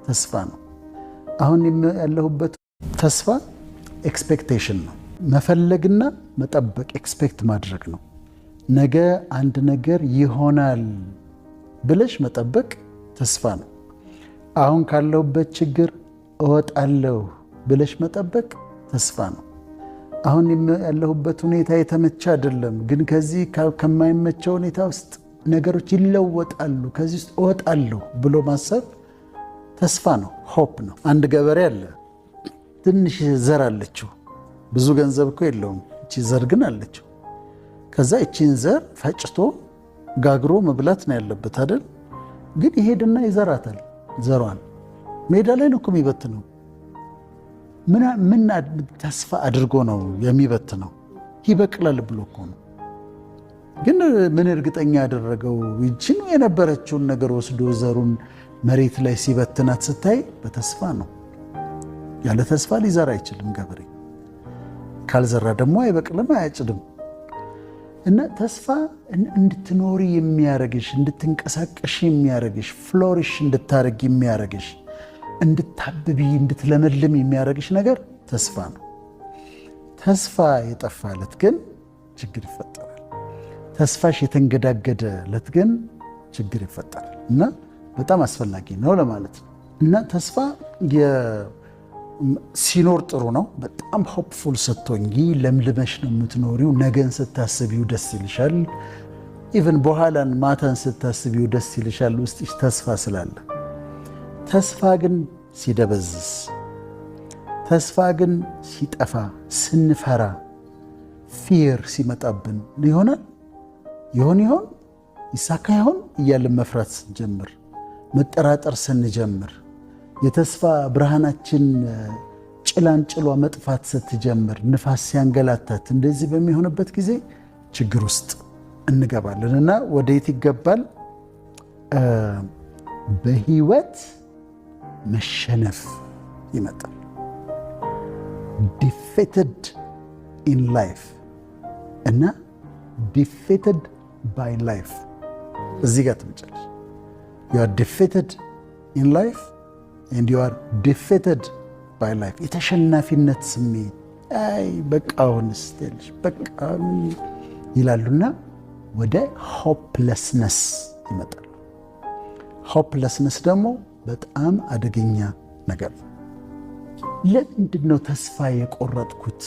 ተስፋ ነው። አሁን ያለሁበት ተስፋ expectation ነው። መፈለግና መጠበቅ expect ማድረግ ነው። ነገ አንድ ነገር ይሆናል ብለሽ መጠበቅ ተስፋ ነው። አሁን ካለሁበት ችግር እወጣለሁ ብለሽ መጠበቅ ተስፋ ነው። አሁን ያለሁበት ሁኔታ የተመቸ አይደለም፣ ግን ከዚህ ከማይመቸው ሁኔታ ውስጥ ነገሮች ይለወጣሉ፣ ከዚህ ውስጥ እወጣለሁ ብሎ ማሰብ ተስፋ ነው፣ hope ነው። አንድ ገበሬ አለ፣ ትንሽ ዘር አለችው። ብዙ ገንዘብ እኮ የለውም፣ እቺ ዘር ግን አለችው። ከዛ እቺን ዘር ፈጭቶ ጋግሮ መብላት ነው ያለበት አይደል? ግን ይሄድና ይዘራታል። ዘሯን ሜዳ ላይ ነው እኮ የሚበትነው። ምን ተስፋ አድርጎ ነው የሚበትነው? ይበቅላል ብሎ እኮ ነው። ግን ምን እርግጠኛ ያደረገው? ይችን የነበረችውን ነገር ወስዶ ዘሩን መሬት ላይ ሲበትናት ስታይ በተስፋ ነው። ያለ ተስፋ ሊዘራ አይችልም ገበሬ። ካልዘራ ደግሞ አይበቅልም፣ አያጭድም። እና ተስፋ እንድትኖሪ የሚያረግሽ፣ እንድትንቀሳቀሽ የሚያረግሽ፣ flourish እንድታረግ የሚያረግሽ፣ እንድታብቢ፣ እንድትለመልም የሚያረግሽ ነገር ተስፋ ነው። ተስፋ የጠፋ ዕለት ግን ችግር ይፈጠራል። ተስፋሽ የተንገዳገደ ዕለት ግን ችግር ይፈጠራል። እና በጣም አስፈላጊ ነው ለማለት ነው። እና ተስፋ ሲኖር ጥሩ ነው። በጣም hopeful ስትሆኚ ለምልመሽ ነው የምትኖሪው። ነገን ስታስቢው ደስ ይልሻል። Even በኋላን ማታን ስታስቢው ደስ ይልሻል፣ ውስጥሽ ተስፋ ስላለ። ተስፋ ግን ሲደበዝዝ፣ ተስፋ ግን ሲጠፋ፣ ስንፈራ፣ fear ሲመጣብን፣ ይሆናል ይሆን ይሆን፣ ይሳካ ይሆን እያልን መፍራት ስንጀምር፣ መጠራጠር ስንጀምር፣ የተስፋ ብርሃናችን ጭላንጭሏ መጥፋት ስትጀምር፣ ንፋስ ሲያንገላታት፣ እንደዚህ በሚሆንበት ጊዜ ችግር ውስጥ እንገባለን። እና ወደየት ይገባል? በህይወት መሸነፍ ይመጣል። Defeated in life እና defeated by life እዚህ ጋር ትመጫለሽ። You are defeated in life and you are defeated by life። የተሸናፊነት ስሜት፣ አይ በቃ አሁንስ ትያለሽ፣ በቃ ይላሉና ወደ hopelessness ይመጣሉ። Hopelessness ደግሞ በጣም አደገኛ ነገር ነው። ለምንድን ነው ተስፋ የቆረጥኩት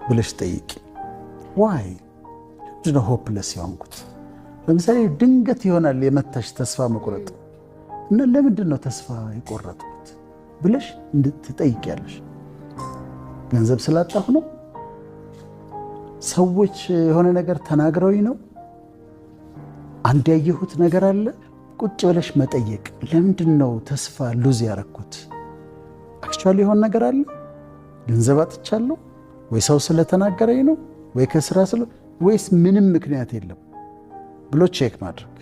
ብለሽ ጠይቂ። Why? ለምንድን ነው hopeless የሆንኩት? ለምሳሌ ድንገት ይሆናል የመታሽ ተስፋ መቁረጥ፣ እና ለምንድን ነው ተስፋ የቆረጥኩት ብለሽ ትጠይቂያለሽ። ገንዘብ ስላጣሁ ነው? ሰዎች የሆነ ነገር ተናግረውኝ ነው? አንድ ያየሁት ነገር አለ? ቁጭ ብለሽ መጠየቅ። ለምንድን ነው ተስፋ lose ያረኩት? Actually የሆነ ነገር አለ? ገንዘብ አጥቻለሁ ወይ፣ ሰው ስለተናገረኝ ነው ወይ፣ ከስራ ስለ ወይስ ምንም ምክንያት የለም ብሎ check ማድረግ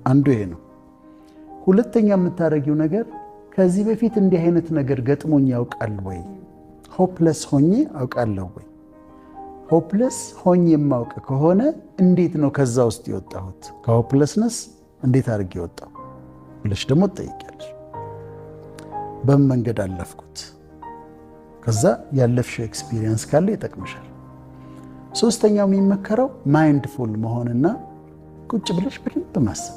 አንዱ ይሄ ነው። ሁለተኛ የምታደርጊው ነገር ከዚህ በፊት እንዲህ አይነት ነገር ገጥሞኝ ያውቃል ወይ? Hopeless ሆኜ አውቃለሁ ወይ? Hopeless ሆኜ የማውቅ ከሆነ እንዴት ነው ከዛ ውስጥ የወጣሁት? ከ hopelessness እንዴት አድርጌ የወጣሁ ብለሽ ደግሞ ትጠይቂያለሽ። በምን መንገድ አለፍኩት? ከዛ ያለፍሽው experience ካለ ይጠቅምሻል። ሶስተኛው የሚመከረው mindful መሆንና ቁጭ ብለሽ በደንብ ማሰብ።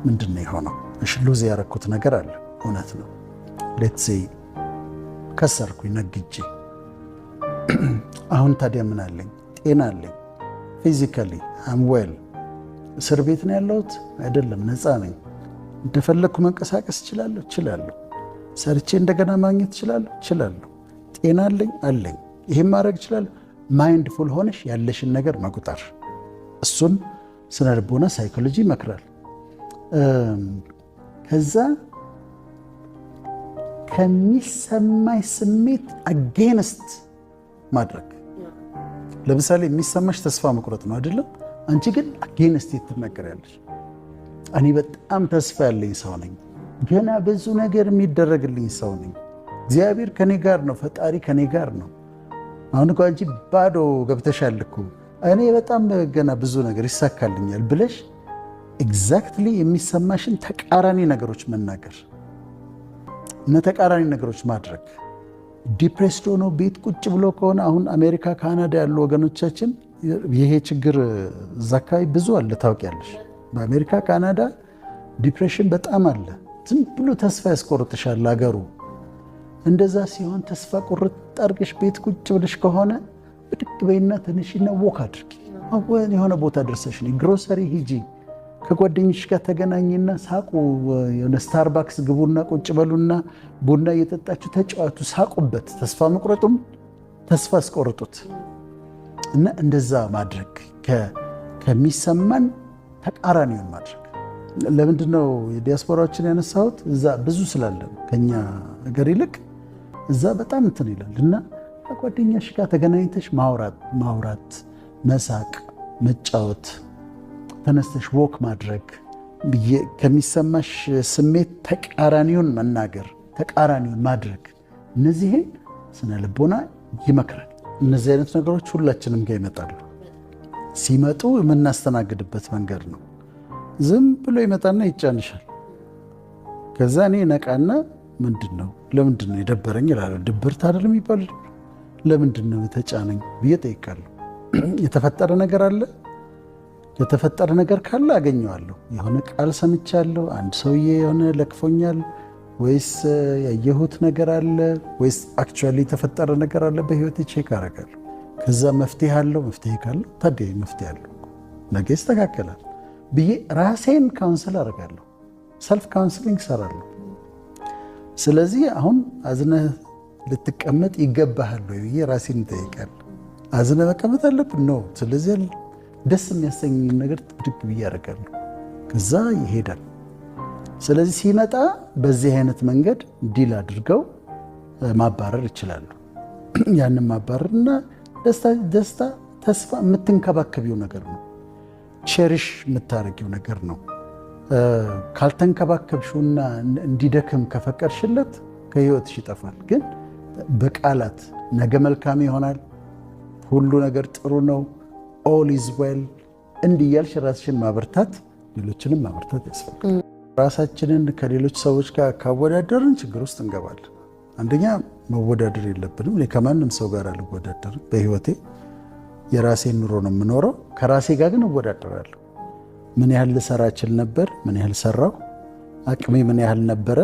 ምንድን ነው የሆነው? እሺ lose ያረኩት ነገር አለ፣ እውነት ነው። Let's say ከሰርኩኝ ነግጄ። አሁን ታዲያ ምን አለኝ? ጤና አለኝ። Physically I'm well። እስር ቤት ነው ያለሁት አይደለም፣ ነፃ ነኝ። እንደፈለግኩ መንቀሳቀስ እችላለሁ፣ እችላለሁ። ሰርቼ እንደገና ማግኘት እችላለሁ፣ እችላለሁ። ጤና አለኝ፣ አለኝ። ይሄን ማድረግ እችላለሁ። Mindful ሆነሽ ያለሽን ነገር መቁጠር፣ እሱን ስነ ልቦና psychology ይመክራል። ከዛ ከሚሰማሽ ስሜት against ማድረግ። ለምሳሌ የሚሰማሽ ተስፋ መቁረጥ ነው አይደለም? አንቺ ግን against ትናገሪያለሽ። እኔ በጣም ተስፋ ያለኝ ሰው ነኝ። ገና ብዙ ነገር የሚደረግልኝ ሰው ነኝ። እግዚአብሔር ከኔ ጋር ነው። ፈጣሪ ከኔ ጋር ነው። አሁን እኮ አንቺ ባዶ ገብተሻል እኮ፣ እኔ በጣም ገና ብዙ ነገር ይሳካልኛል ብለሽ exactly የሚሰማሽን ተቃራኒ ነገሮች መናገር። እና ተቃራኒ ነገሮች ማድረግ። Depressed ሆኖ ቤት ቁጭ ብሎ ከሆነ፣ አሁን አሜሪካ፣ ካናዳ ያሉ ወገኖቻችን ይሄ ችግር እዛ አካባቢ ብዙ አለ፣ ታውቂያለሽ። በአሜሪካ፣ ካናዳ depression በጣም አለ። ዝም ብሎ ተስፋ ያስቆርጥሻል አገሩ። እንደዛ ሲሆን ተስፋ ቁርጥ አድርገሽ ቤት ቁጭ ብለሽ ከሆነ ብድግ በይና ተነሺና walk አድርጊ። የሆነ ቦታ ደርሰሽ ግሮሰሪ ሂጂ፣ ከጓደኞች ጋር ተገናኝና ሳቁ። የሆነ Starbucks ግቡና ቁጭ በሉና ቡና እየጠጣችሁ ተጫወቱ፣ ሳቁበት። ተስፋ መቁረጡም ተስፋ አስቆርጡት እና እንደዛ ማድረግ፣ ከሚሰማን ተቃራኒውን ማድረግ። ለምንድን ነው የዲያስፖራዎችን ያነሳሁት? እዛ ብዙ ስላለ ከኛ ሀገር ይልቅ እዛ በጣም እንትን ይላል። እና ከጓደኛሽ ጋር ተገናኝተሽ ማውራት ማውራት፣ መሳቅ፣ መጫወት፣ ተነስተሽ walk ማድረግ፣ ከሚሰማሽ ስሜት ተቃራኒውን መናገር፣ ተቃራኒውን ማድረግ፣ እነዚህን ስነ ልቦና ይመክራል። እነዚህ አይነት ነገሮች ሁላችንም ጋር ይመጣሉ። ሲመጡ የምናስተናግድበት መንገድ ነው። ዝም ብሎ ይመጣና ይጫንሻል። ከዛ እኔ ነቃና ምንድን ነው፣ ለምንድን ነው የደበረኝ እላለሁ። ድብርት አይደል የሚባል? ለምንድን ነው የተጫነኝ ብዬ እጠይቃለሁ። የተፈጠረ ነገር አለ። የተፈጠረ ነገር ካለ አገኘዋለሁ። የሆነ ቃል ሰምቻለሁ፣ አንድ ሰውዬ የሆነ ለክፎኛል፣ ወይስ ያየሁት ነገር አለ፣ ወይስ actually የተፈጠረ ነገር አለ በህይወቴ፣ check አደርጋለሁ። ከዛ መፍትሄ አለው። መፍትሄ ካለው ታዲያ መፍትሄ አለው፣ ነገ ይስተካከላል ብዬ ራሴን counsel አደርጋለሁ። Self counseling እሰራለሁ። ስለዚህ አሁን አዝነህ ልትቀመጥ ይገባሃል ወይ ብዬ ራሴን እጠይቃለሁ። አዝነህ መቀመጥ አለብን ነው። ስለዚህ ደስ የሚያሰኝ ነገር ብድግ ብዬ አደርጋለሁ። ከዛ ይሄዳል። ስለዚህ ሲመጣ በዚህ አይነት መንገድ deal አድርገው ማባረር ይችላሉ። ያንን ማባረርና ደስታ፣ ተስፋ የምትንከባከቢው ነገር ነው። Cherish የምታደርጊው ነገር ነው። ካልተንከባከብሽውና እንዲደክም ከፈቀድሽለት ከህይወትሽ ይጠፋል። ግን በቃላት ነገ መልካም ይሆናል፣ ሁሉ ነገር ጥሩ ነው፣ all is well እንዲህ እያልሽ ራስሽን ማበርታት፣ ሌሎችንም ማበርታት ያስፈልጋል። ራሳችንን ከሌሎች ሰዎች ጋር ካወዳደርን ችግር ውስጥ እንገባለን። አንደኛ መወዳደር የለብንም። እኔ ከማንም ሰው ጋር አልወዳደርም። በህይወቴ የራሴን ኑሮ ነው የምኖረው። ከራሴ ጋር ግን እወዳደራለሁ። ምን ያህል ልሰራ እችል ነበር? ምን ያህል ሰራሁ? አቅሜ ምን ያህል ነበረ?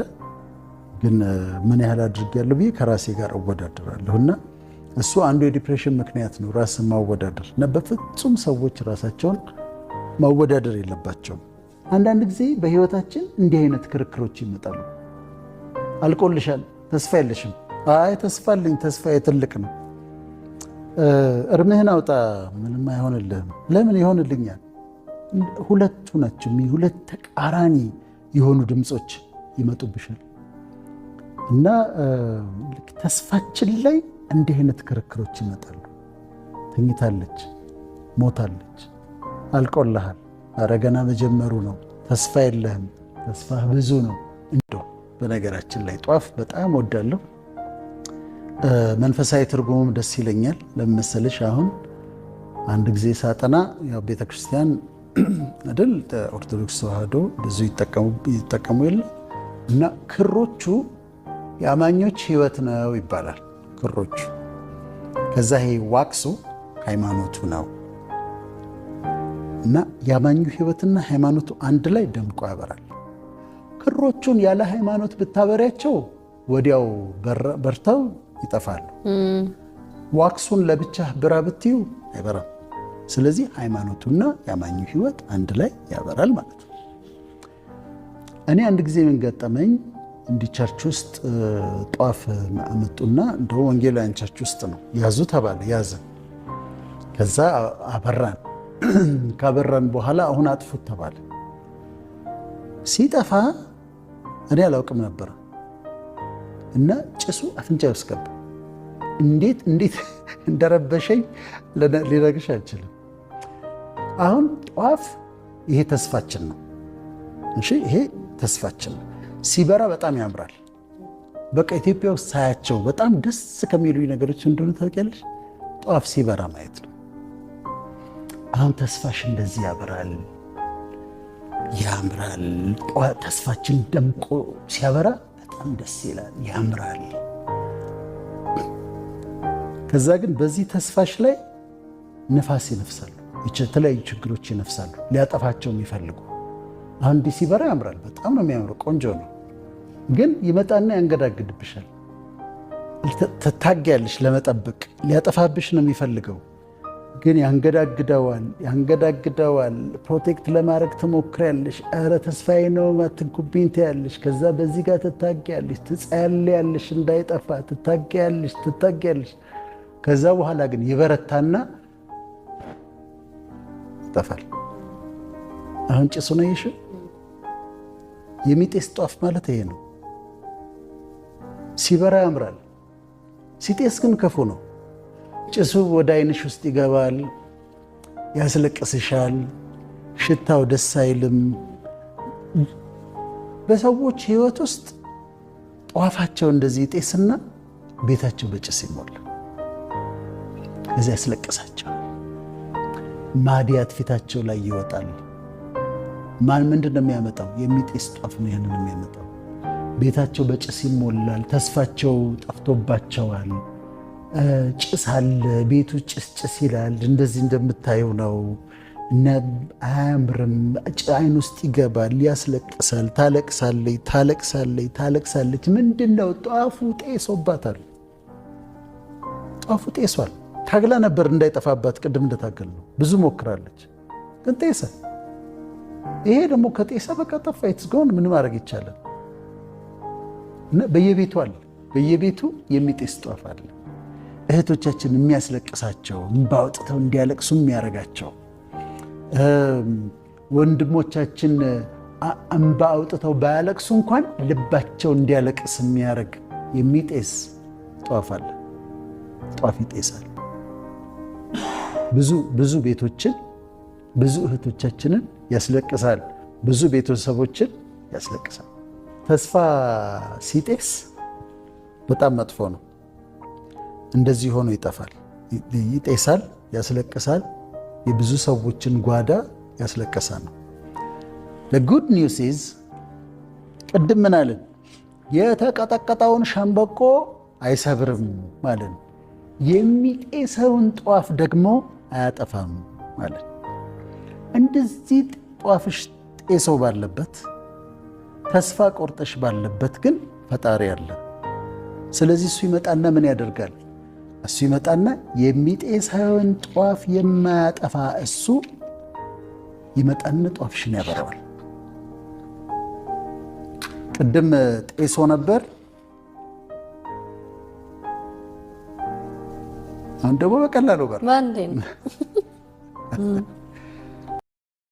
ግን ምን ያህል አድርጌያለሁ ብዬ ከራሴ ጋር እወዳደራለሁ። እና እሱ አንዱ የ depression ምክንያት ነው፣ ራስን ማወዳደር። እና በፍጹም ሰዎች ራሳቸውን ማወዳደር የለባቸውም። አንዳንድ ጊዜ በህይወታችን እንዲህ አይነት ክርክሮች ይመጣሉ። አልቆልሻል፣ ተስፋ የለሽም። አይ ተስፋ አለኝ፣ ተስፋዬ ትልቅ ነው። እርምህን አውጣ፣ ምንም አይሆንልህም። ለምን ይሆንልኛል? ሁለቱ ናቸው፣ ሁለት ተቃራኒ የሆኑ ድምፆች ይመጡብሻል። እና ተስፋችን ላይ እንዲህ አይነት ክርክሮች ይመጣሉ። ተኝታለች፣ ሞታለች፣ አልቆልሃል፣ ኧረ ገና መጀመሩ ነው፣ ተስፋ የለህም፣ ተስፋህ ብዙ ነው። እንደው በነገራችን ላይ ጧፍ በጣም ወዳለሁ። መንፈሳዊ ትርጉሙም ደስ ይለኛል። ለምን መሰለሽ? አሁን አንድ ጊዜ ሳጠና ያው ቤተክርስቲያን አይደል፣ ኦርቶዶክስ ተዋህዶ ብዙ ይጠቀሙ የለ? እና ክሮቹ የአማኞች ሕይወት ነው ይባላል። ክሮቹ፣ ከዛ ይሄ wax ኡ ሃይማኖቱ ነው። እና የአማኙ ሕይወትና ሃይማኖቱ አንድ ላይ ደምቆ ያበራል። ክሮቹን ያለ ሃይማኖት ብታበሪያቸው ወዲያው በርተው ይጠፋሉ። Wax ኡን ለብቻ ብራ ብትዩ አይበራም። ስለዚህ ሃይማኖቱና የአማኙ ሕይወት አንድ ላይ ያበራል ማለት ነው። እኔ አንድ ጊዜ ምን ገጠመኝ፣ እንዲህ church ውስጥ ጧፍ አመጡና፣ እንደው ወንጌላውያን church ውስጥ ነው፣ ያዙ ተባለ። ያዘ። ከዛ አበራን። ካበራን በኋላ አሁን አጥፉት ተባለ። ሲጠፋ እኔ አላውቅም ነበር እና ጭሱ አፍንጫ ውስጥ ገባ። እንዴት እንዴት እንደረበሸኝ ሊነግርሽ አልችልም። አሁን ጧፍ ይሄ ተስፋችን ነው። እሺ ይሄ ተስፋችን ነው። ሲበራ በጣም ያምራል። በቃ ኢትዮጵያ ውስጥ ሳያቸው በጣም ደስ ከሚሉኝ ነገሮች እንደሆነ ታውቂያለሽ፣ ጧፍ ሲበራ ማየት ነው። አሁን ተስፋሽ እንደዚህ ያበራል፣ ያምራል። ተስፋችን ደምቆ ሲያበራ በጣም በጣም ደስ ይላል፣ ያምራል። ከዛ ግን በዚህ ተስፋሽ ላይ ንፋስ ይነፍሳሉ፣ የተለያዩ ችግሮች ይነፍሳሉ፣ ሊያጠፋቸው የሚፈልጉ። አሁን እንዲህ ሲበራ ያምራል፣ በጣም ነው የሚያምረው፣ ቆንጆ ነው። ግን ይመጣና ያንገዳግድብሻል። ትታገያለሽ ለመጠበቅ፣ ሊያጠፋብሽ ነው የሚፈልገው፣ ግን ያንገዳግደዋል፣ ያንገዳግደዋል። Protect ለማድረግ ትሞክሪያለሽ። ኧረ ተስፋዬ ነው፣ አትንኩብኝ ትያለሽ። ከዛ በዚህ ጋር ትታገያለሽ፣ ትጸልያለሽ እንዳይጠፋ፣ ትታገያለሽ፣ ትታገያለሽ። ከዛ በኋላ ግን ይበረታና ይጠፋል። አሁን ጭሱ ነው ይሽ የሚጤስ ጧፍ ማለት ይሄ ነው። ሲበራ ያምራል፣ ሲጤስ ግን ክፉ ነው። ጭሱ ወደ ዓይንሽ ውስጥ ይገባል፣ ያስለቅስሻል። ሽታው ደስ አይልም። በሰዎች ሕይወት ውስጥ ጧፋቸው እንደዚህ ይጤስና ቤታቸው በጭስ ይሞላል። እዚያ ያስለቅሳቸው፣ ማዲያት ፊታቸው ላይ ይወጣል። ማን ምንድን ነው የሚያመጣው? የሚጤስ ጧፍ ነው ይህንን የሚያመጣው። ቤታቸው በጭስ ይሞላል። ተስፋቸው ጠፍቶባቸዋል። ጭስ አለ፣ ቤቱ ጭስ ጭስ ይላል። እንደዚህ እንደምታየው ነው እና አያምርም። አይን ውስጥ ይገባል፣ ያስለቅሳል። ታለቅሳለች፣ ታለቅሳለች፣ ታለቅሳለች። ምንድን ነው? ጧፉ ጤሶባታል። ጧፉ ጤሷል። ታግላ ነበር እንዳይጠፋባት፣ ቅድም እንደታገል ነው ብዙ ሞክራለች፣ ግን ጤሰ። ይሄ ደግሞ ከጤሰ በቃ ጠፋ። It's gone። ምን ማድረግ ይቻላል? እና በየቤቱ አለ፣ በየቤቱ የሚጤስ ጧፍ አለ። እህቶቻችን የሚያስለቅሳቸው፣ እምባ አውጥተው እንዲያለቅሱ የሚያደርጋቸው፣ ወንድሞቻችን እምባ አውጥተው ባያለቅሱ እንኳን ልባቸው እንዲያለቅስ የሚያደርግ የሚጤስ ጧፍ አለ። ጧፍ ይጤሳል። ብዙ ብዙ ቤቶችን፣ ብዙ እህቶቻችንን ያስለቅሳል። ብዙ ቤተሰቦችን ያስለቅሳል። ተስፋ ሲጤስ በጣም መጥፎ ነው። እንደዚህ ሆኖ ይጠፋል፣ ይጤሳል፣ ያስለቅሳል። የብዙ ሰዎችን ጓዳ ያስለቀሰ ነው። Good news is ቅድም ምን አለን? የተቀጠቀጠውን ሸምበቆ አይሰብርም ማለት ነው። የሚጤሰውን ጧፍ ደግሞ አያጠፋም ማለት ነው። እንደዚህ ጧፍሽ ጤሰው ባለበት፣ ተስፋ ቆርጠሽ ባለበት ግን ፈጣሪ አለ። ስለዚህ እሱ ይመጣና ምን ያደርጋል? እሱ ይመጣና የሚጤሰውን ጧፍ የማያጠፋ እሱ ይመጣና ጧፍሽን ያበራዋል። ቅድም ጤሶ ነበር። አሁን ደግሞ በቀላሉ በር በአንዴ ነው።